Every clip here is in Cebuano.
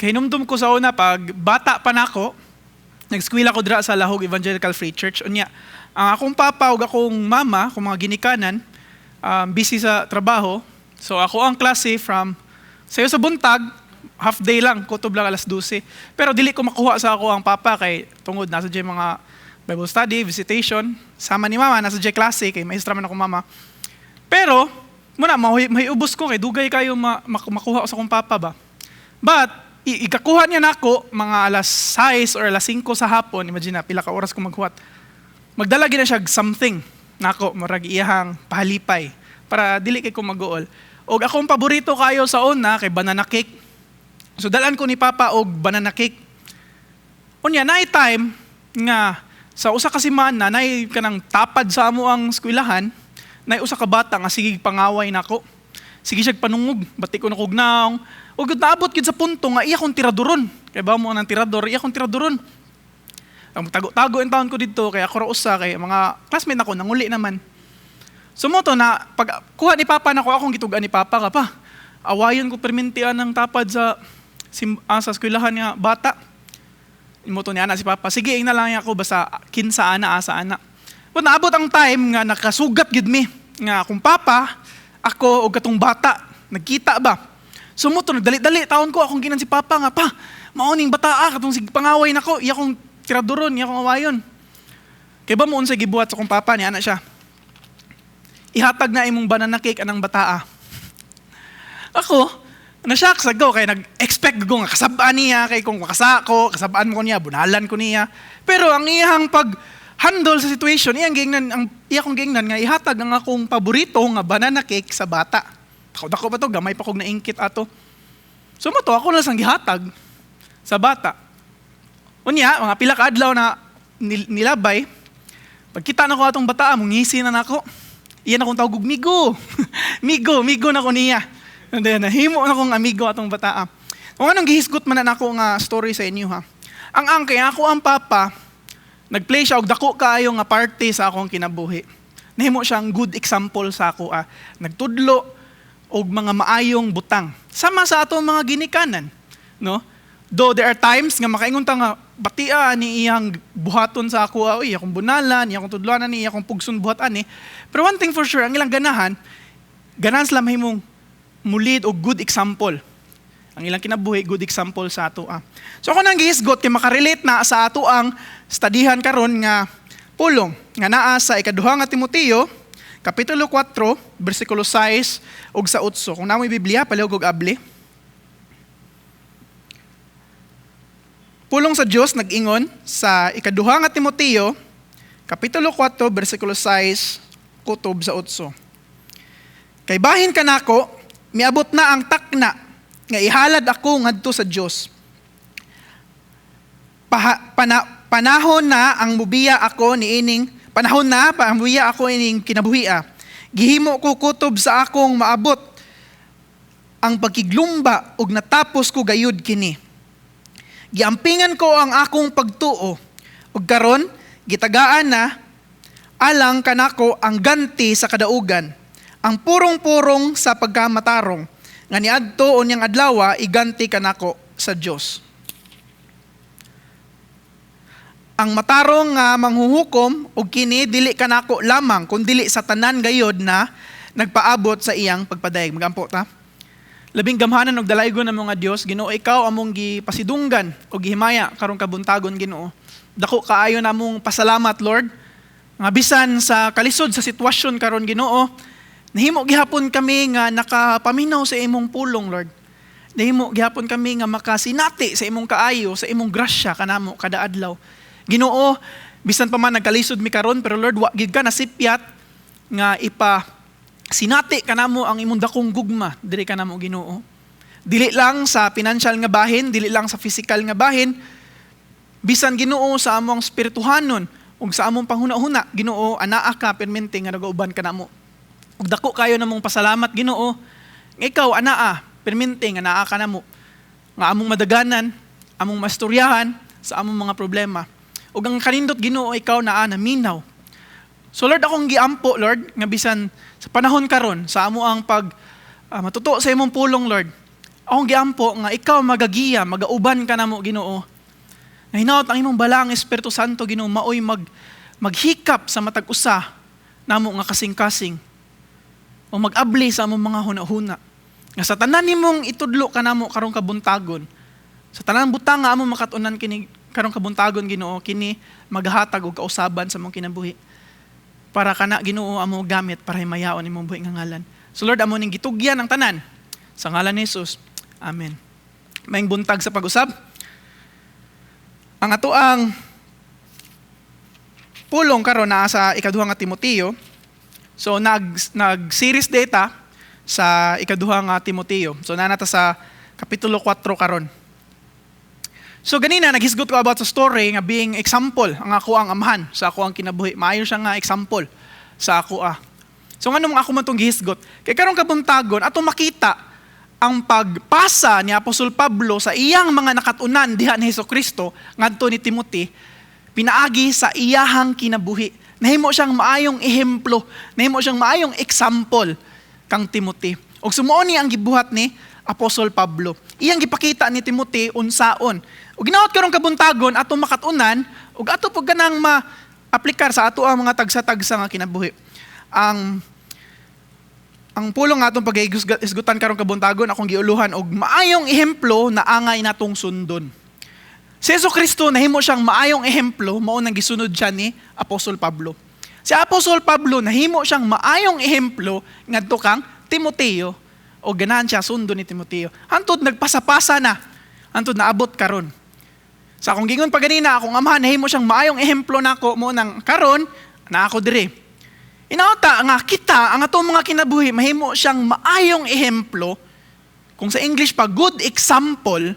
Kahinumdum ko sa una pag bata pa nako, nag-eskwela ko dira sa Lahug Evangelical Free Church. Unya, ang akong papa ug akong mama, akong mga ginikanan, busy sa trabaho. So ako ang klase from sayo sa buntag, half day lang, kutob lang alas 12. Pero dili ko makuha sa ako ang papa kay tungod nasa dyan mga Bible study, visitation. Sama ni mama, nasa dyan klase, kay maestra man ako mama. Pero, muna, mahiubos ko kay dugay kayo makuha sa akong papa ba. But, ikakuha niya nako mga alas 6 or alas 5 sa hapon, imagine na, pila ka oras ko maghuwat. Magdala gid na siya something nako, murag iyahang pahalipay para dili kay ko maguol. Og akong paborito kayo sa una kay banana cake. So dalan ko ni papa og banana cake. Unya naay time nga sa usa ka semana naay kanang tapad sa amo ang eskwelahan, naay usa ka bata nga sige pangaway nako. Sige siya panungog, bati ko na kog naong. Ug naabot gid sa punto nga iya kong tiradoron. Kay ba mo nang tirador, iya kong tiradoron. Ang tago-tago in taon ko didto kay ako ra usa kay mga classmate nako nanguli naman. So mo to na pag kuha ni papa nako, akong gitug-an ni papa ka pa. Awayon ko permintian ng tapad sa eskwelahan nga bata. Mo to ni ana si papa. Sige, ingna lang ako basta kinsa ana asa ana. But naabot ang time nga nakasugat gid mi nga akong papa, ako og katong bata nagkita ba. So mo to nagdali-dali taon ko akong ginan si papa nga pa. Mao ning bataa katong sig pangaway nako, iya kong tiradoron, iya kong awayon. Kay ba mo unsay gibuhat sa akong papa ni ana siya. Ihatag na imong banana cake anang bataa. Ako, na-shock sa go, kay nag-expect go nga kasabaan niya, kay kung makasako, kasabaan mo ko niya, bunalan ko niya. Pero ang iyang pag-handle sa situation, iyang gingnan, ang iya kong gingnan nga ihatag ang akong paborito nga banana cake sa bata. Dako-dako pa to, gamay pa kog naingkit ato. So mo to, ako na sang gihatag sa bata. Unya, mga pila ka adlaw na nilabay, pagkita na ko atong bata, mungisi na nako. Iyan akong tawag og migo. Migo, migo na ko niya. And then, nahimo na kong amigo atong bataa. Kung anong gihisgot man na nako nga story sa inyo ha. Ang angkay, ako ang papa, nagplay siya og dako kaayo nga party sa akong kinabuhi. Nahimo siyang good example sa ako. Nagtudlo og mga maayong butang. Sama sa atong mga ginikanan, no? Though there are times nga makaingon ta nga batia ni iyang buhaton sa ako, uy, akong bunalan, iya akong tudloan ani, iya akong pugson buhat ani. Pero one thing for sure, ang ilang ganahan, ganahan sila mahimong mulid og good example. Ang ilang kinabuhi, good example sa ato. So ako nang gihisgot kay makarelate na sa ato ang studyhan karon nga pulong nga naa sa ikaduha nga Timoteo, Kapitulo 4, bersikulo 6 ug sa 8. Kung namoy Biblia, palihog og abli. Pulong sa Dios nag-ingon sa ikaduha nga Timoteo, Kapitulo 4, bersikulo 6, kutob sa 8. Kay bahin kanako, miabot na ang takna nga ihalad ako ngadto sa Dios. Panahon na ang mubiya ako niining panahon na pamuya ako ining kinabuhia. Gihimo ko kutob sa akong maabot ang pagkiglumba ug natapos ko gayud kini. Giampingan ko ang akong pagtuo ug karon gitagaan na alang kanako ang ganti sa kadaugan, ang purong-purong sa pagkamatarong nga niadto unyang adlawa iganti kanako sa Dios. Ang matarong nga manghuhukom og kini dili kanako lamang kun dili sa tanan gayod na nagpaabot sa iyang pagpadayag. Magampo ta. Labing gamhanan og dalaygon ng mga Dios, Ginoo, ikaw among gipasidunggan og gihimaya karong kabuntagon, Ginoo. Dako kaayo namong pasalamat, Lord. Nga bisan sa kalisod sa sitwasyon karon, Ginoo, nahimo gihapon kami nga nakapaminaw sa imong pulong, Lord. Nahimo gihapon kami nga makasinati sa imong kaayo, sa imong grasya kanamo kada adlaw. Ginoo, bisan pa man nagkalisod mi karon, pero Lord, wa gid ka nasipyat nga ipa sinati kanamo ang imong dakong gugma diri kanamo, Ginoo. Dili lang sa financial nga bahin, dili lang sa physical nga bahin, bisan, Ginoo, sa among spirituhanon ug sa among panghuna-huna, Ginoo, anaa ka permente nga nagauban kanamo. Ug dako kayo namong pasalamat, Ginoo, nga ikaw anaa permente nga naa kanamo, nga among madaganan, among mastoryahan sa among mga problema. Ug ang kanindot, Ginoo, ikaw naa naminaw. So Lord, akong giampo, Lord, nga bisan sa panahon karon sa amo ang pag matuto sa imong pulong, Lord, Akong giampo nga ikaw magagiya, magauban ka namo, Ginoo. Nga hinaot ang imong balaang Espiritu Santo, Ginoo, maoy maghikap sa matag usa namo nga kasing-kasing o mag-abli sa among mga hunahuna. Nga sa tanan nimong itudlo kanamo karong kabuntagon, sa tanan butang nga among makat-unan kini karong kabuntagon, Ginoo, kini maghatag og kausaban sa among kinabuhi. Para kana, Ginoo, amo gamit para himayaon imong buhi nga ngalan. So Lord, amo ning gitugyan ang tanan sa ngalan ni Jesus. Amen. Maayong buntag sa pag-usab. Ang atoang pulong karon naa sa Ikaduha nga Timoteo. So nag nag series data sa Ikaduha nga Timoteo. So naa ta sa kapitulo 4 karon. So ganina naghisgot ko about sa story nga being example ang ako ang amahan sa ako ang kinabuhi. Maayo siya nga example sa ako ah. So nganong ako man tong gihisgot? Kay karong kabuntagon ato makita ang pagpasa ni Apostol Pablo sa iyang mga nakatunan diha ni Hesus Kristo ngadto ni Timothy pinaagi sa iyahang kinabuhi. Nahimo siyang maayong ehemplo, nahimo siyang maayong example kang Timothy. Og sumuo ni ang gibuhat ni Apostol Pablo. Iyang gipakita ni Timothy unsaon. Ug ginaot karong kabuntagon atong makatunan ug ato pud kanang ma-aplikar sa ato ang mga tagsa-tagsa nga kinabuhi. Ang pulong nga atong paghisgutan karong kabuntagon, akong giuluhan og maayong ehemplo na angay natong sundon. Si Hesus Kristo nahimo siyang maayong ehemplo, mao nang gisunod siya ni Apostol Pablo. Si Apostol Pablo nahimo siyang maayong ehemplo ngadto kang Timoteo o ganahan siya sundon ni Timoteo. Hantod nagpasapasa na, hantod naabot karon. Sa akong gingon pa ganina, akong amahan nahimo siyang maayong ehemplo nako, mo nang karon na ako dire. Inauta nga kita ang atong mga kinabuhi mahimo siyang maayong ehemplo, kung sa English pa, good example,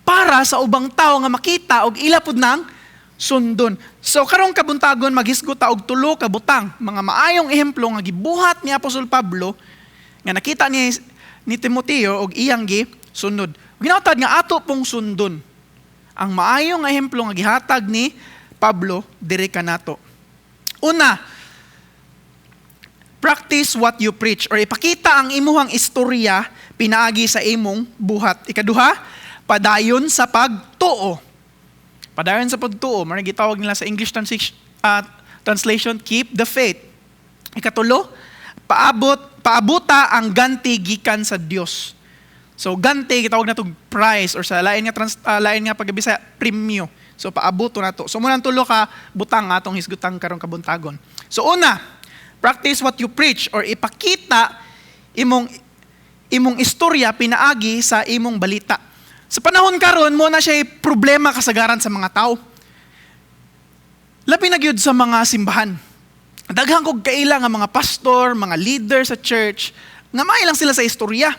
para sa ubang tao nga makita og ila pud nang sundon. So karong kabuntagon maghisgot ta og tulo ka butang, mga maayong ehemplo nga gibuhat ni Apostol Pablo nga nakita ni Timoteo og iyang gisunod. Ginautad nga ato pong sundon ang maayong ehemplo nga gihatag ni Pablo diri kanato. Una, practice what you preach or ipakita ang imuhang istorya pinaagi sa imong buhat. Ikaduha, padayon sa pagtuo. Padayon sa pagtuo, mao gitawag nila sa English translation, keep the faith. Ikatulo, paabuta ang ganti gikan sa Dios. So ganti gitawag nato prize or sa lain nga pagkabisaya, premyo. So paabuto nato. So mao nang tulo ka butang atong hisgutan karong kabuntagon. So una, practice what you preach or ipakita imong istorya pinaagi sa imong balita. Sa panahon karon mo na siya problema kasagaran sa mga tao. Labi na gyud sa mga simbahan. Daghan kog kaila nga mga pastor, mga leader sa church, nga maay lang sila sa istorya.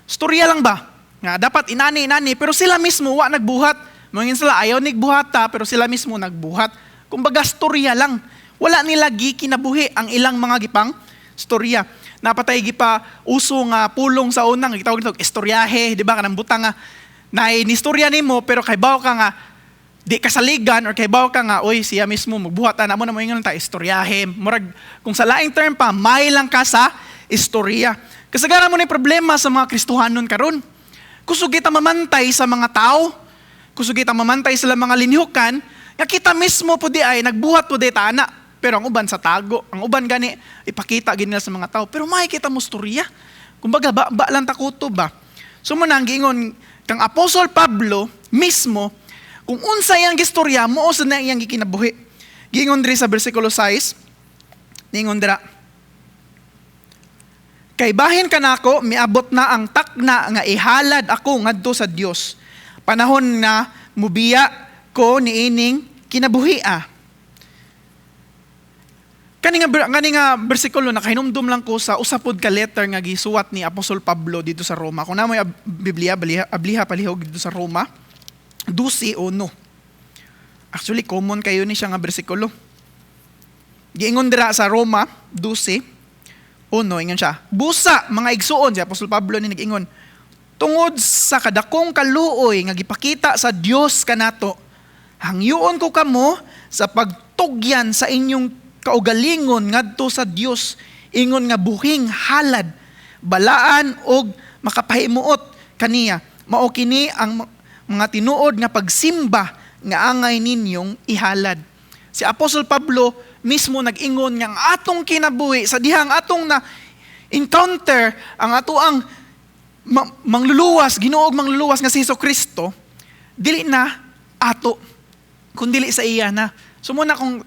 Istorya lang ba? Nga dapat inani inani, pero sila mismo wa nagbuhat. Mangin sila ayaw nigbuhata, pero sila mismo nagbuhat. Kumbaga storya lang. Wala nila gikinabuhi ang ilang mga gipang storya. Napatay gipa uso nga pulong sa unang gitawag nito istoryahe, di ba, kanang butang nga naay nistorya nimo pero kaybaw ka nga di kasaligan or kaybaw ka nga oy siya mismo magbuhat ana mo na moingon ta istoryahe. Murag kung sa laing term pa, may lang ka sa istorya. Kasagaran mo ni problema sa mga Kristohanon karon. Kusog kita mamantay sa mga tao, kusog kita mamantay sa mga linhukan, nga kita mismo pud di ay nagbuhat pud di ta ana. Pero ang uban sa tago, ang uban gani ipakita gid nila sa mga tao, pero may kita mo storya. Kumbaga ba lang takuto ba. So mo nang giingon kang Apostol Pablo mismo, kung unsa iyang gistorya, mao sa na iyang gikinabuhi. Giingon diri sa bersikulo 6, niingon dira, "Kay bahin kanako miabot na ang takna nga ihalad ako ngadto sa Dios. Panahon na mubiya ko niining kinabuhia." Kani nga bersikulo nakahinumdum lang ko sa usa pod ka letter nga gisuwat ni Apostol Pablo dito sa Roma. Kung naa moy Biblia, abliha palihog dito sa Roma 12:1. Actually common kayo ni siya nga bersikulo. Giingon dira sa Roma 12:1, ingon siya, "Busa mga igsuon," si Apostol Pablo ni nag-ingon, "tungod sa kadakong kaluoy nga gipakita sa Dios kanato, hangyoon ko kamo sa pagtugyan sa inyong kaugalingon ngadto sa Dios ingon nga buhing halad, balaan og makapahimuot. kaniya. Mao kini ang mga tinuod nga pagsimba nga angay ninyong ihalad. Si Apostle Pablo mismo nag-ingon nga ang atong kinabuhi sa dihang atong na encounter ang atoang mangluluwas, Ginoo ug Mangluluwas nga si Hesus Kristo, dili na ato kundili sa iya na. So mao na kung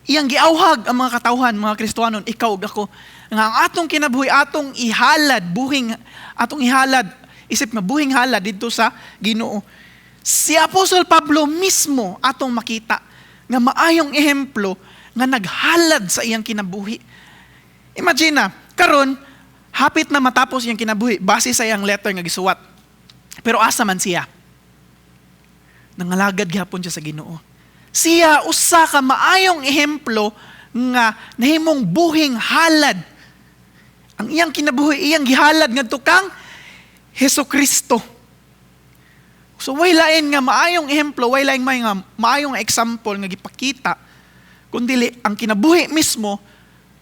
iyang giawhag ang mga katawhan, mga Kristohanon, ikaw ug ako, nga ang atong kinabuhi atong ihalad, buhing atong ihalad isip nga buhing halad didto sa Ginoo. Si Apostol Pablo mismo atong makita nga maayong ehemplo nga naghalad sa iyang kinabuhi. Imagine na, karon hapit na matapos iyang kinabuhi base sa iyang letter nga gisuwat. Pero asa man siya? Nangalagad gihapon siya sa Ginoo. Siya usa ka maayong ehemplo nga nahimong buhing halad. Ang iyang kinabuhi, iyang gihalad ngadto kang Hesus Kristo. So way lain nga maayong ehemplo, way lain may nga maayong example nga gipakita kundili ang kinabuhi mismo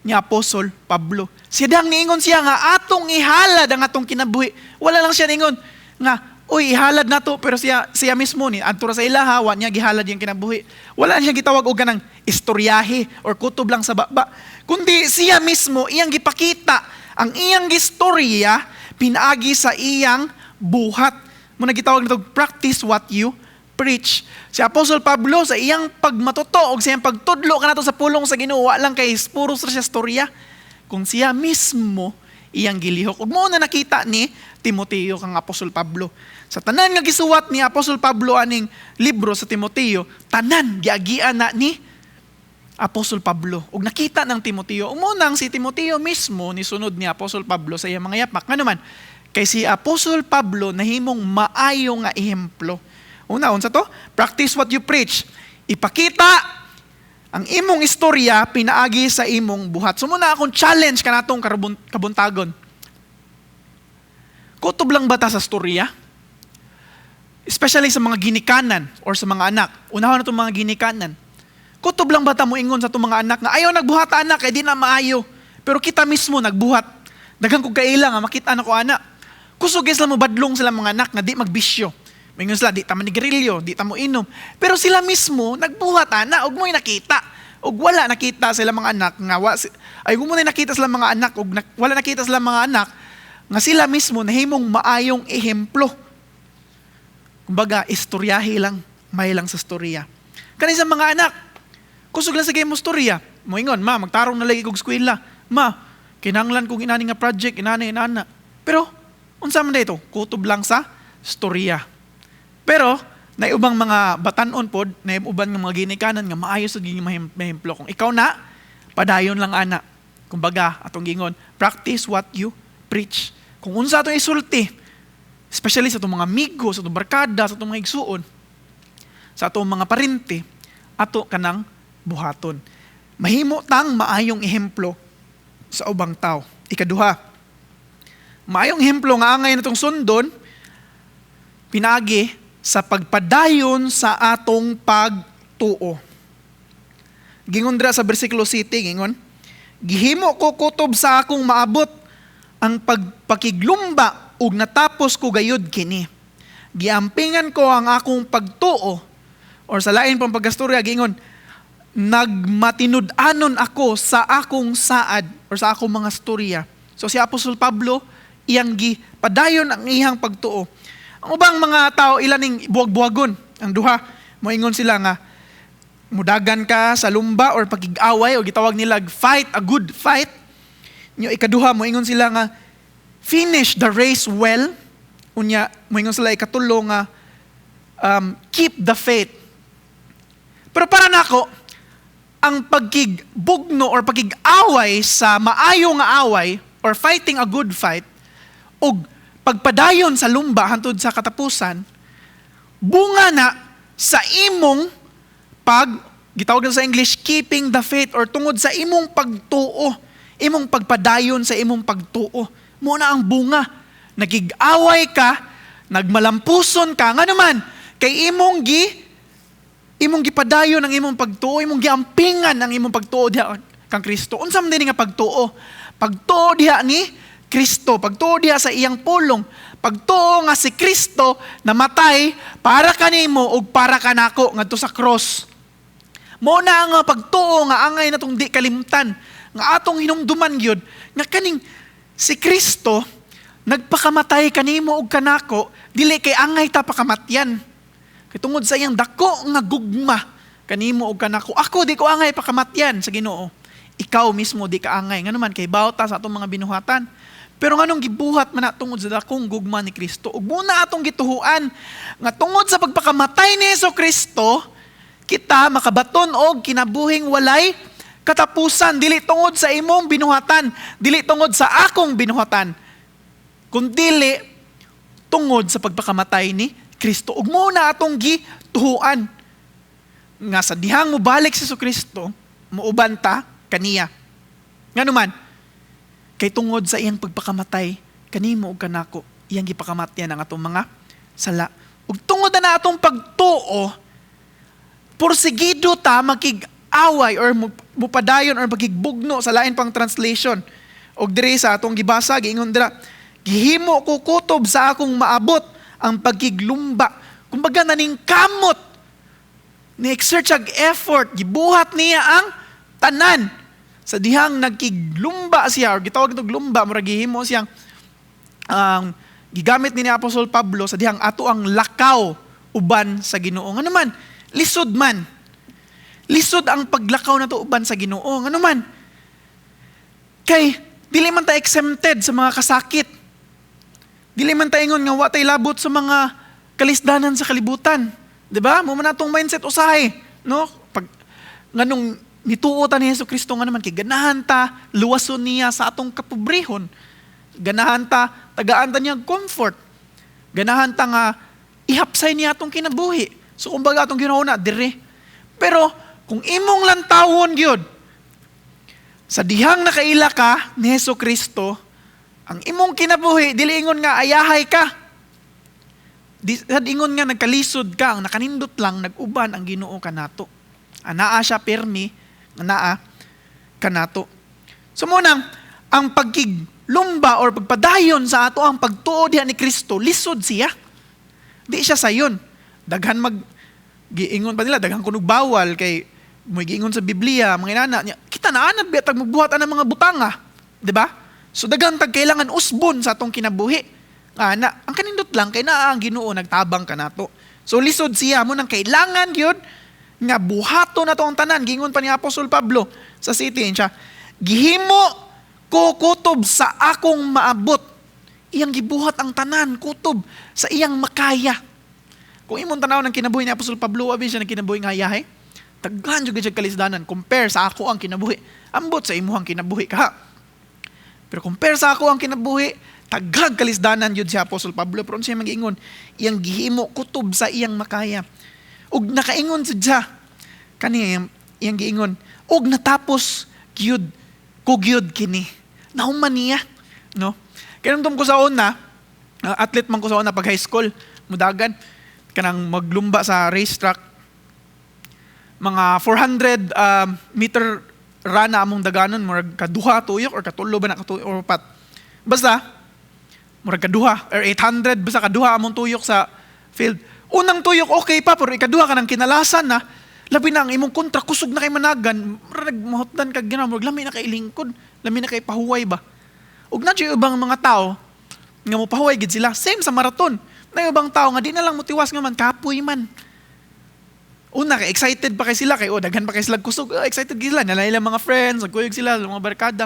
ni Apostol Pablo. Siya dang niingon siya nga atong ihalad ang atong kinabuhi. Wala lang siya niingon nga, "Uy, ihalad na to," pero siya siya mismo ni adto ra sa ilaha, wa niya gihalad yung kinabuhi. Wala siya gitawag og kanang istoryahe or kutob lang sa baba. Kundi siya mismo iyang gipakita ang iyang gistorya pinaagi sa iyang buhat. Mao na gitawag nato practice what you preach. Si Apostle Pablo, sa iyang pagmatuto og sa iyang pagtudlo kanato sa pulong sa Ginoo, wa lang kay puro sa siya storya. Kung siya mismo iyang gilihok. Ug mao na nakita ni Timoteo kang Apostol Pablo. Sa tanan nga gisuwat ni Apostol Pablo aning libro sa Timoteo, tanan giagian na ni Apostol Pablo. Ug nakita ng Timoteo. Ug mao nang si Timoteo mismo ni sunod ni Apostol Pablo sa iyang mga yapak. Ngano man, kay si Apostol Pablo nahimong maayo nga ehemplo. Una, unsa to? Practice what you preach. Ipakita ang imong istorya pinaagi sa imong buhat. So mao na akong challenge kanatong kabuntagon. Kutob lang ba ta sa storya? Especially sa mga ginikanan or sa mga anak. Unahon na itong mga ginikanan. Kutob lang ba ta moingon sa atong mga anak nga ayaw nagbuhat anak kay di na maayo? Pero kita mismo nagbuhat. Daghan kog kaila nga makita na ko ana. Kusog sila mo badlong sila mga anak nga di magbisyo. Moingon sila, "Di ta manigarilyo, di ta mo inom." Pero sila mismo nagbuhat ana ug mo'y nakita. Ug wala nakita sila mga anak nga wa, ay mo na nakita sila mga anak ug wala nakita sila mga anak nga sila mismo nahimong maayong ehemplo. Kumbaga, istoryahe lang, may lang sa storya. Kani sa mga anak, kusog lang sa mo storya. Moingon, "Ma, magtarong na lagi kog eskwela. Ma, kinanglan kong inani nga project, inani, inana." Pero unsa man dito? Kutob lang sa storya. Pero naay ubang mga batanon pod, naay uban nga mga ginikanan nga maayo sa giging mahemplo. Kung ikaw na, padayon lang ana. Kumbaga, atong gingon, practice what you preach. Kung unsa atong isulti, especially sa atong mga amigo, sa atong barkada, sa atong mga igsuon, sa atong mga parente, ato kanang buhaton. Mahimo tang maayong ehemplo sa ubang tao. Ikaduha, maayong ehemplo nga angay natong sundon, pinaagi sa pagpadayon sa atong pagtuo. Gingon dira sa bersikulo 7, gingon, "Gihimo ko kutob sa akong maabot ang pagpakiglumba ug natapos ko gayud kini. Giampingan ko ang akong pagtuo," or sa lain pang pagkastorya, gingon, "Nagmatinud-anon ako sa akong saad or sa akong mga storya." So si Apostol Pablo, iyang gipadayon ang iyang pagtuo. Ang ubang mga tao, ilan ning buwag-buwagon. Ang duha, moingon sila nga mudagan ka sa lumba or pakig-away o gitawag nila fight a good fight. Nyo ikaduha, moingon sila nga finish the race well. Unya moingon sila ikatulo nga keep the faith. Pero para nako, ang pagkigbugno or pakig-away sa maayo nga away or fighting a good fight ug pagpadayon sa lumba hantod sa katapusan, bunga na sa imong pag gitawag na sa English keeping the faith or tungod sa imong pagtuo, imong pagpadayon sa imong pagtuo. Mao na ang bunga. Nagig-away ka, nagmalampuson ka, ngano man, kay imong gipadayon ang imong pagtuo, imong giampingan ang imong pagtuo diha kang Kristo. Unsa man din nga pagtuo? Pagtuo diha ni Kristo, pagtuo diha sa iyang pulong, pagtuo nga si Kristo namatay para kanimo ug para kanako ngadto sa cross. Mo na ang pagtuo nga angay natong di kalimtan, nga atong hinumduman gyud nga kaning si Kristo nagpakamatay kanimo ug kanako dili kay angay ta pakamatyan. Kay tungod sa iyang dako nga gugma kanimo ug kanako. Ako di ko angay pakamatyan sa Ginoo. Ikaw mismo di ka angay. Ngano man kay bawta sa atong mga binuhatan. Pero nganong gibuhat man na tungod sa dakong gugma ni Kristo? Ug muna atong gituhuan nga tungod sa pagpakamatay ni Hesus Kristo, kita makabaton og kinabuhing walay katapusan, dili tungod sa imong binuhatan, dili tungod sa akong binuhatan, kundili tungod sa pagpakamatay ni Kristo. Ug mo na atong gituhuan nga sa dihang mobalik si Kristo, muuban ta kaniya. Ngano man, kay tungod sa iyang pagpakamatay kanimo ug kanako, iyang gipakamatyan ang atong mga sala. Ug tungod na atong pagtuo, porsigido ta makig-away or mupadayon or makigbugno sa lain pang translation. Og diri sa atong gibasa, giingon dira, gihimo ko kutob sa akong maabot ang pagkiglumba. Kumbaga naningkamot, ni-exert siyag effort, gibuhat niya ang tanan. Sa dihang nagkiglumba siya, or gitawag ito glumba, murag gihimo siyang ang gigamit ni Apostol Pablo sa dihang ato ang lakaw uban sa Ginoo. Ngano man, lisod man. Lisod ang paglakaw nato uban sa Ginoo. Ngano man, kay dili man ta exempted sa mga kasakit. Dili man ta ingon nga wa tay labot sa mga kalisdanan sa kalibutan. 'Di ba? Mo man atong mindset usahay, no? Pag nganong nituo ta ni Hesus Kristo, nga naman kay ganahan ta luwason niya sa atong kapobrehon. Ganahan ta tagaan ta niya comfort. Ganahan ta nga ihapsay niya atong kinabuhi. So kumbaga atong ginauna dire. Pero kung imong lantawon gyud sa dihang nakaila ka ni Hesus Kristo, ang imong kinabuhi dili ingon nga ayahay ka. Di sad ingon nga nagkalisod ka, ang nakanindot lang nag-uban ang Ginoo kanato. Anaa siya permi, naa kanato. So munang ang pagkiglumba or pagpadayon sa ato ang pagtuo diha ni Kristo, lisod siya. Di siya sayon. Daghan mag giingon pa nila, daghan kunog bawal kay mo giingon sa Biblia, mga inana niya, kita naanad biya tag magbuhat ang mga butanga, di ba? So daghan tag kailangan usbon sa atong kinabuhi. Ana, ang kanindot lang kay naa ang Ginoo nagtabang kanato. So lisod siya mo nang kailangan gyud nga buhaton nato ang tanan. Giingon pa ni Apostol Pablo sa city siya, gihimo ko kutob sa akong maabot. Iyang gibuhat ang tanan kutob sa iyang makaya. Kung imong tanaw ng kinabuhi ni Apostol Pablo, abi siya ng kinabuhi nga ayahe. Daghan jud siya kalisdanan compare sa ako ang kinabuhi. Ambot sa imuhang kinabuhi ka. Pero compare sa ako ang kinabuhi, taghag kalisdanan yun si Apostol Pablo. Pero siya mag-ingon, iyang gihimo kutob sa iyang makaya. Ug nakaingon siya, kani iyang giingon, ug natapos gyud ko gyud kini. Nahuman niya, no? Kaya ko sa una, athlete man ko sa una pag high school, mudagan, kanang maglumba sa racetrack, mga 400 meter run na among daganon, murag kaduha tuyok or katulo ba na katuyo or pat. Basta, murag kaduha or 800, basta kaduha among tuyok sa field. Unang tuyok okay pa, pero ikaduha ka ng kinalasan na, labi na ang imong kontra, kusog na kay managan, murag mahutdan kag gina, murag lami na kay lingkod, lami na kay pahuway ba. Ug na ubang mga tao nga mopahuway gid sila, same sa marathon. Na ubang tao nga di na lang motiwas nga man kapoy man. Una kay excited pa kay sila kay oh daghan pa kay sila kusog, oh, excited gid sila, nala ilang mga friends, nagkuyog sila mga barkada.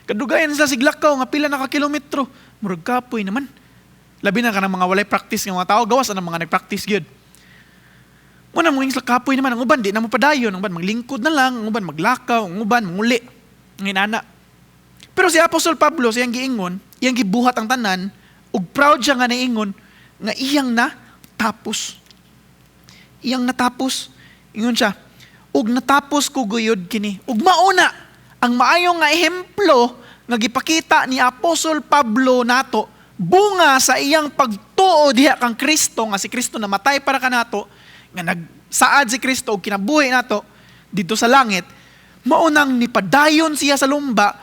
Kadugayan sila siglakaw nga pila na ka kilometro, murag kapoy naman. Labi na kanang mga walay practice nga mga tao, gawas ang mga nag-practice gyud. Muna mo sila kapoy naman, ang uban di na mo padayon, ang uban maglingkod na lang, ang uban maglakaw, ang uban manguli. Ang inana. Pero si Apostol Pablo, siyang giingon, iyang gibuhat ang tanan, ug proud siya nga naingon, nga iyang na tapos. Iyang natapos. Ingon siya, ug natapos ko guyod kini. Ug mauna, ang maayong nga ehemplo nga gipakita ni Apostol Pablo nato, bunga sa iyang pagtuo diha kang Kristo, nga si Kristo namatay para kanato, nga nagsaad si Kristo og kinabuhi nato dito sa langit, maunang nipadayon siya sa lumba,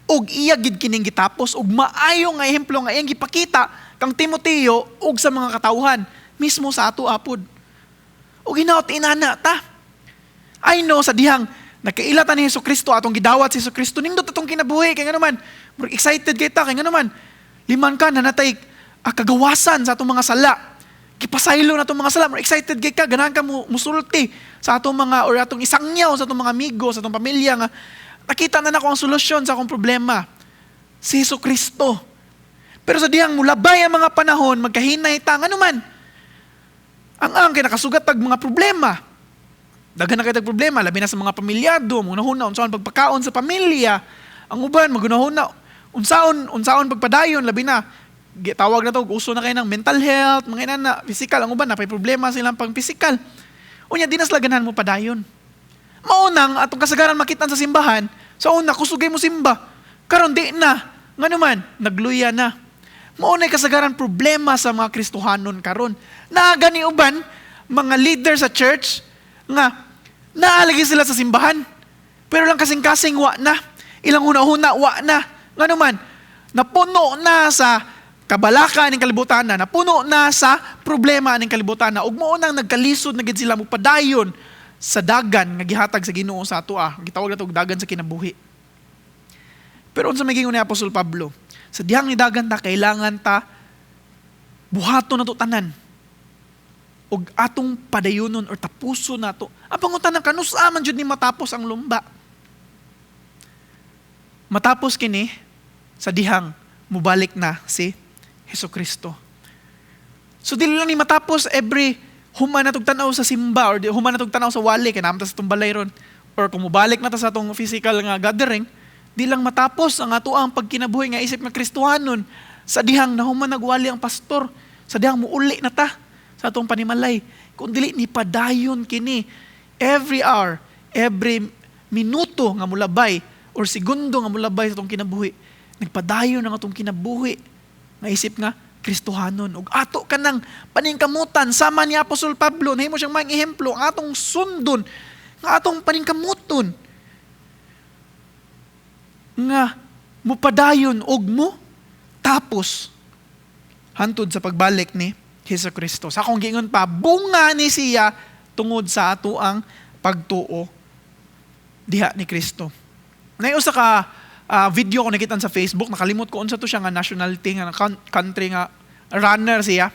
Ug iya gid kining gitapos ug maayo nga ehemplo nga iyang gipakita kang Timoteo ug sa mga katawhan mismo sa ato apod. Ug hinaot inana ta. I know, sa dihang nakaila ta ni Hesus Kristo, atong gidawat si Hesus Kristo, nindot atong kinabuhi kay ngano man, murag excited kay ta, kay ngano man liman ka na natay kagawasan sa atong mga sala. Gipasaylo na atong mga sala, murag excited kay ka, ganahan ka mo musulti sa atong mga or atong isangyaw sa atong mga amigo, sa atong pamilya nga nakita na nako ang solusyon sa akong problema. Si Hesus Kristo. Pero sa dihang mulabay ang mga panahon, magkahinay ta, ngano man, ang kay nakasugat tag mga problema. Daghan na kay tag problema, labi na sa mga pamilyado, maghunahuna unsaon pagpakaon sa pamilya. Ang uban maghunahuna unsaon pagpadayon, labi na tawag na to, uso na kay ng mental health, mga inana, physical, ang uban napay problema silang pang physical. Unya di na sila ganahan mo padayon. Mao nang atong kasagaran makita sa simbahan, sa una kusugay mo simba. Karon di na. Ngano man, nagluya na. Mao na kasagaran problema sa mga Kristohanon karon. Naa gani uban mga leader sa church nga naalagi sila sa simbahan. Pero lang kasing-kasing wa na. Ilang huna-huna wa na. Ngano man, napuno na sa kabalaka ning kalibutan na, napuno na sa problema ning kalibutan na. Ug mao nang nagkalisod na gid sila mopadayon sa dagan nga gihatag sa Ginoo sa ato ah. Gitawag nato og dagan sa kinabuhi. Pero unsa may giingon ni Apostol Pablo? Sa dihang nidagan ta, kailangan ta buhaton nato tanan ug atong padayonon or tapuson nato. Ang pangutana, kanusa man jud ni matapos ang lumba? Matapos kini sa dihang mubalik na si Hesukristo. So dili lang ni matapos every human na tan-aw sa simba or human na tan-aw sa wali kay naa man ta sa atong balay ron or kung mubalik na ta sa atong physical nga gathering, di lang matapos ang ato ang pagkinabuhi nga isip nga Kristohanon sa dihang nahuman nagwali ang pastor, sa dihang muuli na ta sa atong panimalay, kung dili ni padayon kini every hour, every minuto nga mulabay or segundo nga mulabay sa atong kinabuhi, nagpadayon ang atong kinabuhi nga isip nga Kristohanon. Ug ato kanang paningkamutan sama ni Apostol Pablo, nahimo siyang maayong ehemplo ang atong sundon nga atong paningkamuton nga mupadayon og mo tapos hantod sa pagbalik ni Hesus Kristo. Sa akong giingon pa, bunga ni siya tungod sa ato ang pagtuo diha ni Kristo. Nay usa ka video ko nakita sa Facebook, nakalimot ko unsa to siya nga nationality nga country nga runner siya.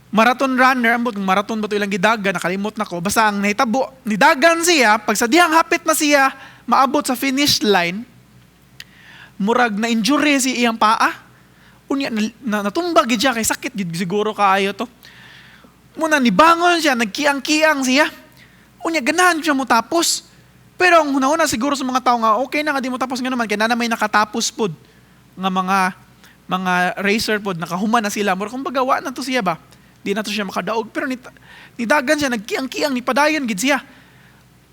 Marathon runner, ambot kung marathon ba to ilang gidagan, nakalimot na ko. Basta ang nahitabo, nidagan siya, pag sa dihang hapit na siya maabot sa finish line, murag na injury si iyang paa. Unya na, natumba gid siya kay sakit gid siguro kaayo to. Muna nibangon siya, nagkiang-kiang siya. Unya ganahan siya mo tapos. Pero ang hunahuna siguro sa mga tao nga okay na nga di mo tapos, nga naman kay na may nakatapos pod nga mga racer pod, nakahuman na sila. Mura kumbaga wa na to siya ba? Di na to siya makadaog, pero nidagan siya, nagkiang-kiang, nipadayon gid siya.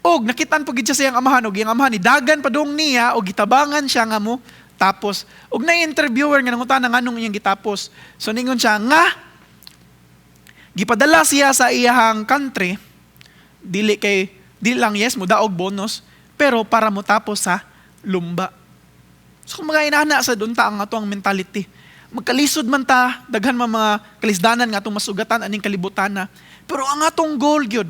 Og nakitaan po gid siya sa iyang amahan, og iyang amahan nidagan padung niya og gitabangan siya nga mo tapos. Og na interviewer nga nangutana nganong iyang gitapos. So ningon siya nga gipadala siya sa iyahang country dili kay di lang, yes, mo daog bonus, pero para mo tapos sa lumba. So kung mga inana sa dunta ang ato ang mentality. Magkalisod man ta, daghan man mga kalisdanan nga atong masugatan aning kalibutan na. Pero ang atong goal gyud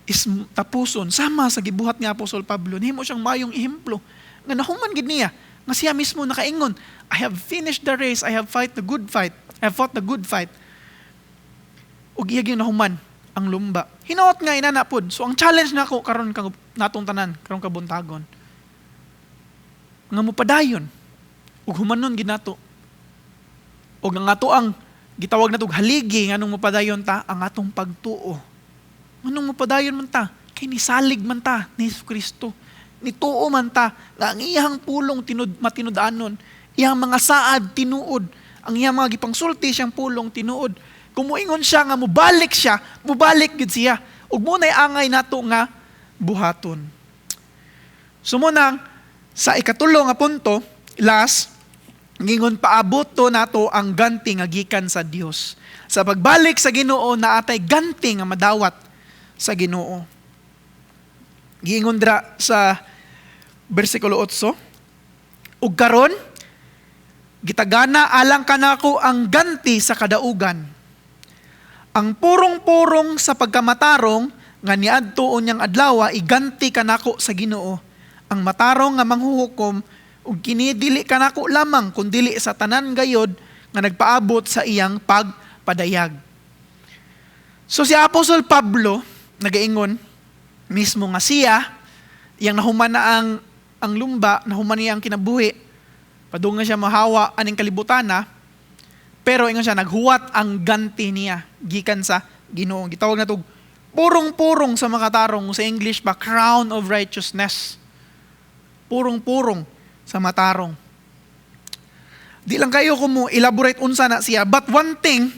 is tapuson sama sa gibuhat ni Apostol Pablo. Nahimo siyang mayong ehemplo nga nahuman gid niya, nga siya mismo nakaingon, "I have finished the race, I have fight the good fight, I have fought the good fight." Ug iya gyud nahuman ang lumba. Hinaot nga inana pod. So ang challenge nako karon kang natong tanan karong kabuntagon nga mopadayon ug humanon gid nato. Ug ang ato ang gitawag natog haligi nganong mopadayon ta, ang atong pagtuo. Nganong mopadayon man ta? Kay nisalig man ta ni Hesus Kristo. Nituo man ta nga ang iyang pulong tinud matinud-anon, iyang mga saad tinuod, ang iyang mga gipangsulti siyang pulong tinuod. Kung moingon siya nga mubalik siya, mubalik gid siya. Ug mo na'y angay nato nga buhaton. So mo nang sa ikatulo nga punto, last, ngingon paabot to nato ang ganti nga gikan sa Dios. Sa pagbalik sa Ginoo, naatay ganti nga madawat sa Ginoo. Giingon dira sa bersikulo 8, Ug karon gitagana alang kanako ang ganti sa kadaugan. Ang purong-purong sa pagkamatarong nga niadto unyang adlawa, iganti kanako sa Ginoo, ang matarong nga manghuhukom, ug kini dili kanako lamang kundili sa tanan gayod nga nagpaabot sa iyang pagpadayag. So si Apostol Pablo nagaingon mismo nga siya iyang nahuman na ang lumba, nahuman niya ang kinabuhi. Padung nga siya mahawa aning kalibutan na, pero ingon siya, naghuwat ang ganti niya gikan sa Ginoo. Gitawag na to purong-purong sa makatarong, sa English pa, crown of righteousness. Purong-purong sa matarong. Di lang kayo kung mo elaborate unsa na siya, but one thing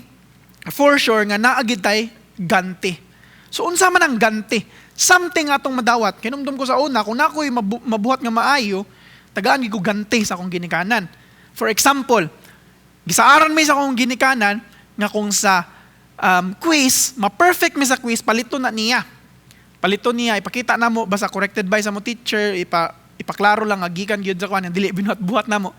for sure nga naa gid tay ganti. So unsa man ang ganti? Something atong madawat. Kinumdum ko sa una, kung nakoy mabuhat nga maayo, tagaan ko ganti sa akong ginikanan. For example, gisaaran mi sa akong ginikanan nga kung sa quiz, ma-perfect mi sa quiz, palito na niya. Palito niya, ipakita na mo, basta corrected by sa mo teacher, ipaklaro lang nga gikan gyud sa kuan, dili binuhat-buhat na mo.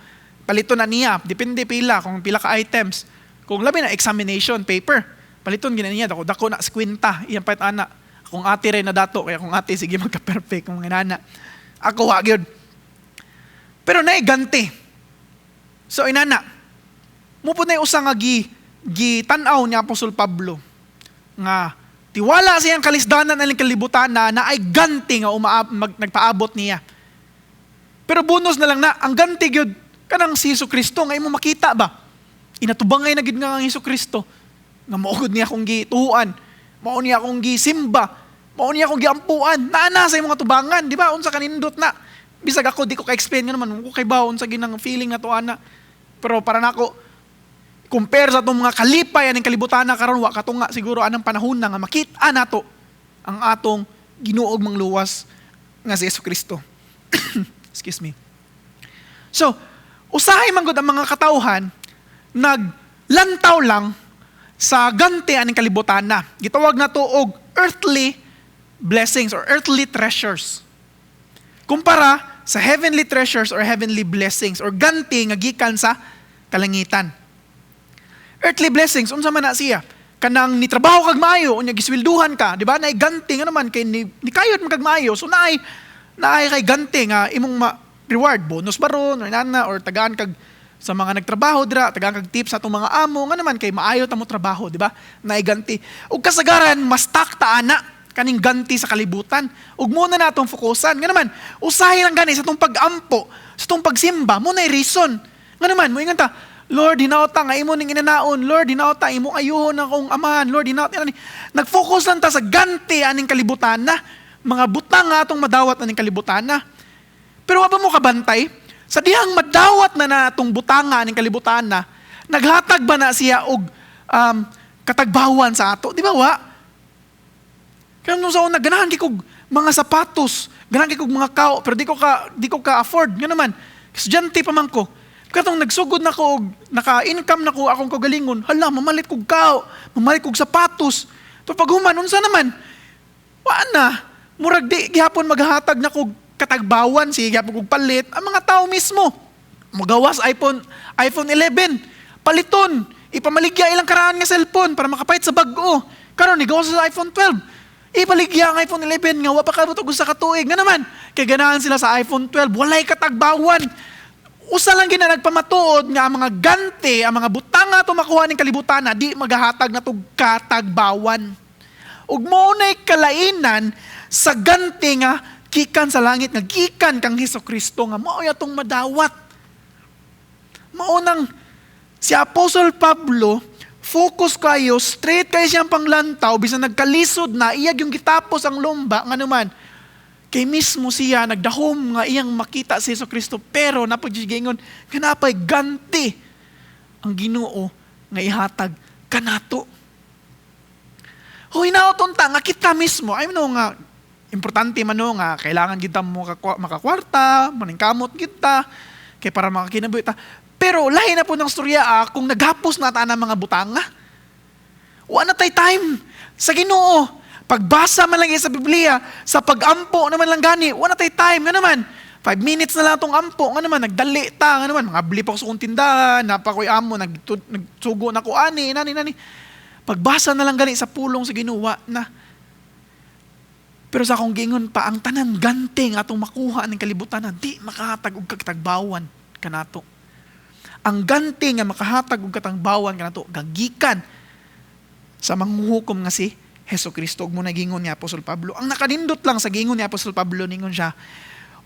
Palito na niya, depende pila, kung pila ka items. Kung labi na examination paper, paliton gina niya, dako dako na sa kwinta, iyang pait ana. Akong ate rin na dato, kaya kung ate sige magka-perfect kung inana. Ako wa gyud. Pero naay ganti. So inana, mo po na usa nga gi gitan-aw ni Apostol Pablo nga tiwala siyang kalisdanan aning kalibutan na naay ganti nga nagpaabot niya. Pero bonus na lang na ang ganti gyud kanang si Hesus Kristo nga imo makita ba? Inatubangay na gid nga ang Hesus Kristo nga mao gud niya akong gituan, mao niya akong gisimba, mao niya akong giampuan. Naa na sa imong atubangan, di ba? Unsa kanindot na. Bisag ako di ko ka-explain nga naman, ko kay ba unsa ginang feeling na to ana. Pero para nako compare sa atong mga kalipay aning kalibutan na karon, wa katunga siguro anang panahon na nga makita nato ang atong Ginoo ug mangluwas nga si Hesus Kristo. Excuse me. So, usahay man gud ang mga katawhan naglantaw lang sa ganti aning kalibutan na. Gitawag na to og earthly blessings or earthly treasures. Kumpara sa heavenly treasures or heavenly blessings or ganti nga gikan sa kalangitan. Earthly blessings, unsa man na siya? Kanang nitrabaho kag maayo, unya giswelduhan ka, di ba? Naay ganti nga naman kay ni kayod man kag maayo. So naay kay ganti nga imong ma reward, bonus ba ron or nana or tagaan kag sa mga nagtrabaho dira, tagaan kag tips sa atong mga amo nga naman kay maayo ta mo trabaho, di ba? Naay ganti. Ug kasagaran mas takta ana kaning ganti sa kalibutan. Ug mo na natong fokusan. Nga naman, usahay lang gani sa atong pag-ampo, sa atong pagsimba, mo na reason. Nga naman, mo ingon ta, "Lord, hinaot nga imo ning inanaon. Lord, hinaot imo ayuhon akong amahan. Lord, hinaot ani." Nag-focus lang ta sa ganti aning kalibutan na. Mga butang nga atong madawat aning kalibutan na. Pero wa ba mo kabantay? Sa dihang madawat na natong butanga aning kalibutan na, naghatag ba na siya og katagbawan sa ato? Di ba wa? Kaya nung sa una, ganahan kay kog mga sapatos, ganahan kay kog mga kao, pero di ko ka afford. Nga naman, estudyante pa man ko. Katong nagsugod na ko og naka-income na ko akong kagalingon, hala, mamalit kog kao, mamalit kog sapatos. Pero pag human, unsa naman? Wa na. Murag di gihapon maghatag na kog katagbawan, sige gihapon kog palit. Ang mga tao mismo, magawas iPhone 11, paliton, ipamaligya ilang karaan nga cellphone para makapalit sa bag-o. Karon nigawas sa iPhone 12. Ipaligya ang iPhone 11 nga wa pa kaabot og usa ka tuig. Nga naman, kay ganahan sila sa iPhone 12, walay katagbawan. Usa lang gina nagpamatuod nga ang mga ganti, ang mga butang nga ato makuha ning kalibutan na di magahatag na tog katagbawan. Ug mo na'y kalainan sa ganti nga gikan sa langit, nga gikan kang Hesus Kristo nga mao atong madawat. Mao nang si Apostle Pablo focus kayo, straight kayo siyang panglantaw, bisan nagkalisod na, iyag yung gitapos ang lumba, nga naman, kay mismo siya nagdahom nga iyang makita si Hesus Kristo, pero napagjigingon, nga napay ganti ang Ginoo nga ihatag kanato. Huy, hinaot unta nga kita mismo, ay no nga, importante man no nga, kailangan kita mo makakwarta, maningkamot kita, kay para makakinabuhi ta. Pero lahi na po ng storya kung naghapos na ta ng mga butanga. Wa na tay time sa Ginoo. Pagbasa man lang sa Biblia, sa pagampo naman lang gani, wa na tay time. Nga naman, 5 minutes na lang atong ampo. Nga naman, nagdali ta. Nga naman, mga pa ko sa akong tindahan, napa ko'y amo, nagsugo na ko ani, nani, nani. Pagbasa na lang gani sa pulong sa Ginoo na. Pero sa akong giingon pa, ang tanan ganti nga atong makuha ning kalibutan na di makahatag og katagbawan kanato. Ang ganti nga makahatag og katagbawan kanato gagikan sa manghuhukom nga si Hesus Kristo. Ug mao na giingon ni Apostol Pablo. Ang nakanindot lang sa giingon ni Apostol Pablo, ningon siya,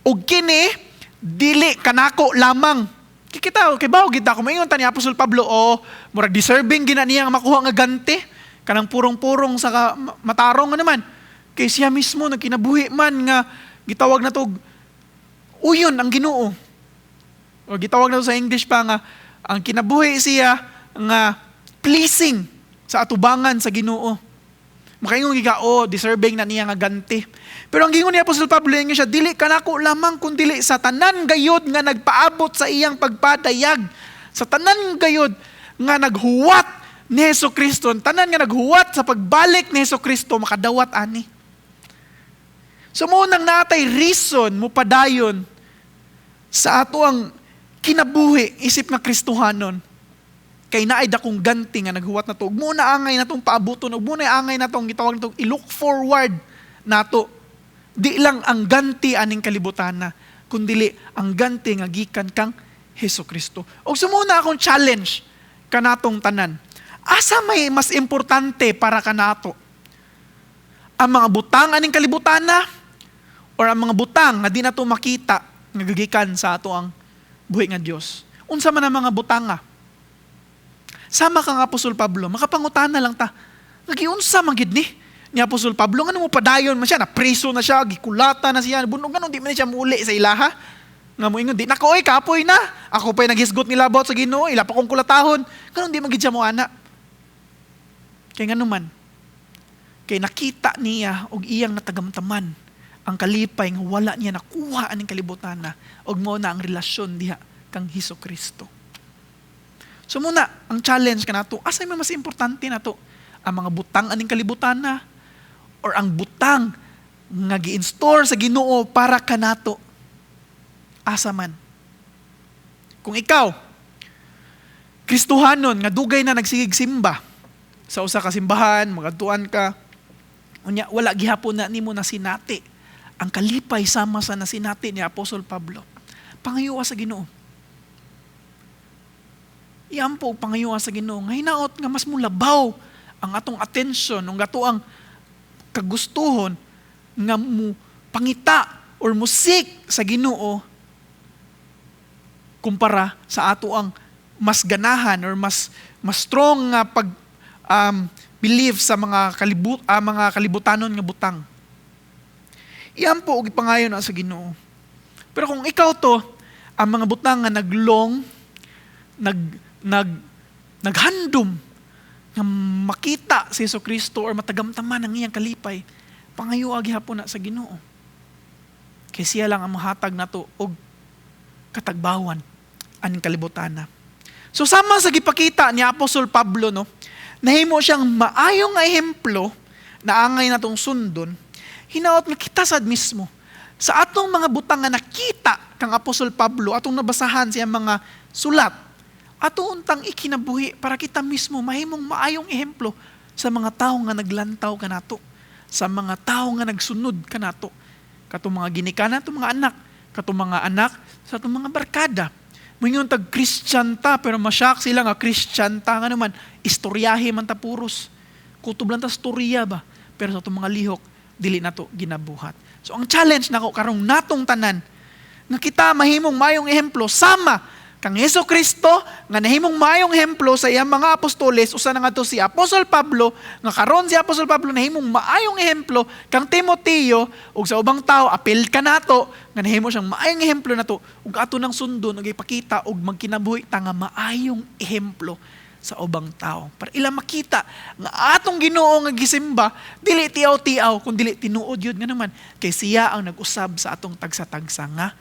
"Og kini dili kanako lamang." Kikita, kay bawo gid ako maingon ta ni Apostol Pablo, oh, murag deserving gina niya nga makuha nga ganti kanang purong-purong sa matarong nga naman. Kay siya mismo nagkinabuhi man nga gitawag na to uyon ang Ginoo. O gitawag na to sa English pa nga ang kinabuhi siya nga pleasing sa atubangan sa Ginoo. Makaingon giga, oh, deserving na niya nga ganti. Pero ang gingon ni Apostol Pablo, ingon siya, "Dili kanako lamang kundili sa tanan gayod nga nagpaabot sa iyang pagpadayag, sa tanan gayod nga naghuwat ni Hesus Kristo, tanan nga naghuwat sa pagbalik ni Hesus Kristo makadawat ani." So mao nang natay reason mo padayon sa ato ang kinabuhi isip nga Kristohanon kay naay dakong ganti nga naghuwat nato. Ug mao na angay natong paabuton, ug mao na angay natong gitawag natong i-look forward nato. Di lang ang ganti aning kalibutan na, kundili ang ganti nga gikan kang Hesus Kristo. Og sumuna akong challenge kanatong tanan. Asa may mas importante para kanato? Ang mga butang aning kalibutan na or ang mga butang nga di nato makita nga gigikan sa ato ang buhi nga Dios? Unsa man ang mga butang nga? Sama kang Apostol Pablo, makapangutana lang ta. Nagiunsa man gid ni Apostol Pablo, ngano mo padayon man siya, napriso na siya, gikulata na siya, bunog, ngano di man siya muuli sa ilaha? Nga mo ingon, "Di nako oy, kapoy na. Ako pa'y naghisgot nilabot sa Ginoo, ila pa kong kulatahon." Ngano di man gid siya mo ana? Kay ngano man, kay nakita niya og iyang natagamtaman ang kalipay nga wala niya nakuha aning kalibutan na, og mao na ang relasyon diha kang Hesus Kristo. So mao na, ang challenge kanato, asa may mas importante nato? Ang mga butang aning kalibutan na or ang butang nga gi-in-store sa Ginoo para kanato? Asa man? Kung ikaw, Kristohanon nga dugay na nagsigig simba sa usa ka simbahan, magadtuan ka, unya wala gihapon na nimo na sinati ang kalipay sama sa nasinati ni Apostol Pablo, pangayoa sa Ginoo. Iampo og pangayoa sa Ginoo nga hinaot nga mas mulabaw ang atong atensyon ug ato ang kagustuhon nga mo pangita or mo-seek sa Ginoo kumpara sa ato ang mas ganahan or mas mas strong nga pag believe sa mga kalibutanon nga butang. Iampo og ipangayo na sa Ginoo. Pero kung ikaw to, ang mga butang nga naglong nag nag naghandom nga makita si Hesus Kristo or matagamtaman ang iyang kalipay, pangayo gihapon na sa Ginoo. Kay siya lang ang mahatag nato og katagbawan aning kalibutan na. So sama sa gipakita ni Apostol Pablo, no, nahimo siyang maayong ehemplo na angay natong sundon, hinaot nga kita sad mismo sa atong mga butang nga nakita kang Apostol Pablo, atong nabasahan siya mga sulat, ato untang ikinabuhi para kita mismo mahimong maayong ehemplo sa mga tao nga naglantaw kanato, sa mga tao nga nagsunod kanato, katong mga ginikanan, atong mga anak, katong mga anak sa atong mga barkada. Moingon tag Christian ta pero ma-shock sila nga Christian ta, nga naman istoryahe man ta puros. Kutob lang ta storya ba? Pero sa atong mga lihok dili nato ginabuhat. So ang challenge nako karong natong tanan nga kita mahimong maayong ehemplo sama kang Hesus Kristo nga nahimong maayong ehemplo sa iyang mga apostoles. Usa na ngadto si Apostol Pablo nga karon si Apostol Pablo nahimong maayong ehemplo kang Timoteo ug sa ubang tao apil kanato nga nahimo siyang maayong ehemplo nato ug ato nang sundon ug ipakita ug magkinabuhi ta nga maayong ehemplo sa ubang tao para ila makita nga atong Ginoo nga gisimba dili tiaw-tiaw kun dili tinuod yun, nga naman kay siya ang nag-usab sa atong tagsa-tagsa nga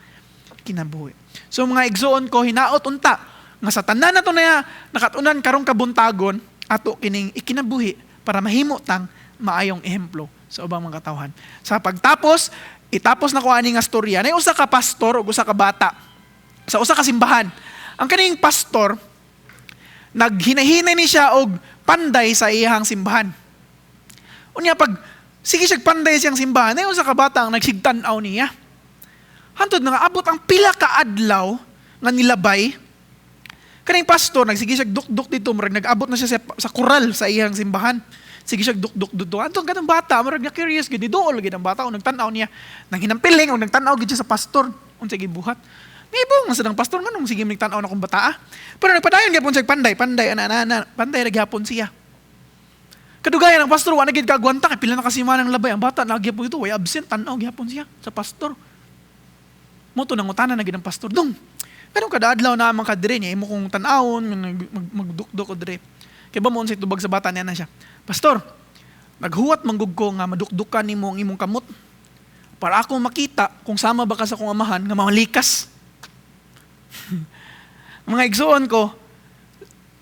kinabuhi. So mga igsoon ko, hinaot unta nga sa tanan nato na nakatunan karong kabuntagon, ato kining ikinabuhi para mahimo tang maayong ehemplo sa ubang mga katawhan. Sa pagtapos, Itapos na ko ani nga storya. Nay usa ka pastor ug usa ka bata sa usa ka simbahan. Ang kaning pastor, naghinahinay ni siya og panday sa iyang simbahan. Unya pag sige siya panday siyang simbahan, nay usa ka bata ang nagsigtan-aw niya. Hantod nga abot ang pila ka adlaw nga nilabay, kaning pastor nagsige siya dukduk dito, murag nag-abot na siya sa kural sa iyang simbahan. Sige siya dukduk dito. Antong katong bata, murag na curious gid, duol gid ang bata o nagtan-aw niya. Nang hinampiling o nagtan-aw gid siya sa pastor. Unsa gibuhat? Nibong sa dang pastor, nganong sige nagtan-aw na akong bata, ah? Pero nagpadayon gyapon siya panday, panday ana ana ana, panday ra gyapon siya. Kadugayan ang pastor wa na gid kagwanta kay pila na ka semana ang labay ang bata na gyapon dito, way absent, tan-aw gyapon siya sa pastor. Mo to nangutana na gid ang pastor. Dong, pero kada adlaw na man ka dire niya imo kong tan-awon magdukdok ko dire. Kay ba mo unsay tubag sa bata niya na siya. Pastor, naghuwat manggug ko nga madukdukan nimo ang imong kamot para ako makita kung sama ba ka sa akong amahan nga malikas. Mga igsuon ko,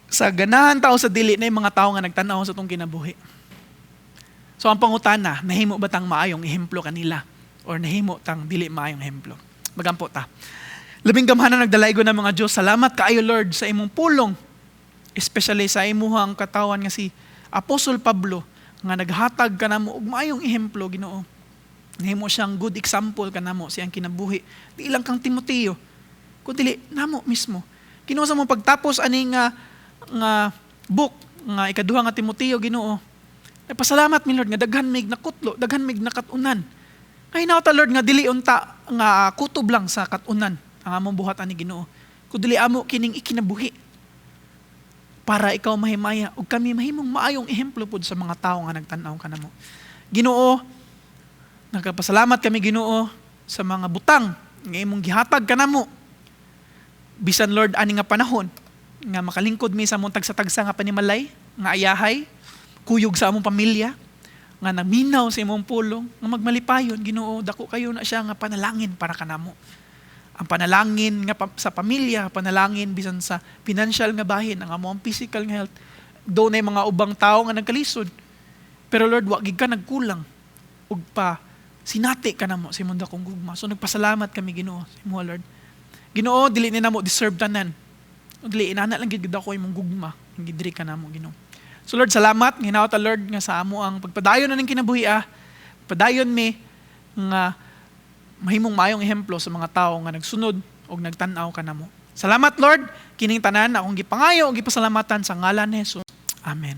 sa ganahan tao sa dili na yung mga tao nga nagtanaw sa itong kinabuhi. So ang pangutana, nahimo ba tang maayong ehemplo kanila? Or nahimo tang dili maayong ehemplo? Magampo ta. Labing gamhanan, nagdalaygo ng mga Diyos, salamat kaayo, Lord, sa imong pulong. Especially sa imuhang katawan nga si Apostol Pablo nga naghatag kanamo og maayong ehemplo, Ginoo. Nahimo siyang good example kanamo siyang kinabuhi. Di lang kang Timoteo, kun dili namo mismo. Ginoo, sa mo pagtapos ani nga nga book nga Ikaduha nga Timoteo, Ginoo. Nagpasalamat mi, Lord, nga daghan mig nakutlo, daghan mig nakat-unan. Kay ta, Lord, nga dili unta nga kutob lang sa kat-unan ang among buhat ani, Ginoo. Kun dili amo kining ikinabuhi para ikaw mahimaya ug kami mahimong maayong ehemplo pud sa mga tawo nga nagtan-aw kanamo. Ginoo, nagapasalamat kami, Ginoo, sa mga butang nga imong gihatag kanamo. Bisan, Lord, ani nga panahon nga makalingkod mi sa among tagsa-tagsa nga panimalay, nga ayahay, kuyog sa among pamilya, nga naminaw sa imong pulong, nga magmalipayon, Ginoo, dako kayo na siya nga panalangin para kanamo. Ang panalangin nga sa pamilya, panalangin bisan sa financial nga bahin, ang among physical nga health, do na mga ubang tao nga nagkalisod. Pero Lord, wa gid ka nagkulang ug pa sinati ka namo sa imong dakong gugma. So nagpasalamat kami, Ginoo, sa imo, Lord. Ginoo, dili ni namo deserve tanan. Dili inana lang gid ako imong gugma, ang gidiri ka namo, Ginoo. So Lord, salamat hinaot, Lord, nga sa amo ang pagpadayon na ning kinabuhi ah. Padayon mi nga mahimong maayong ehemplo sa mga tao nga nagsunod og nagtan-aw kanamo. Salamat, Lord, kining tanan akong gipangayo ug gipasalamatan sa ngalan ni Jesus. Amen.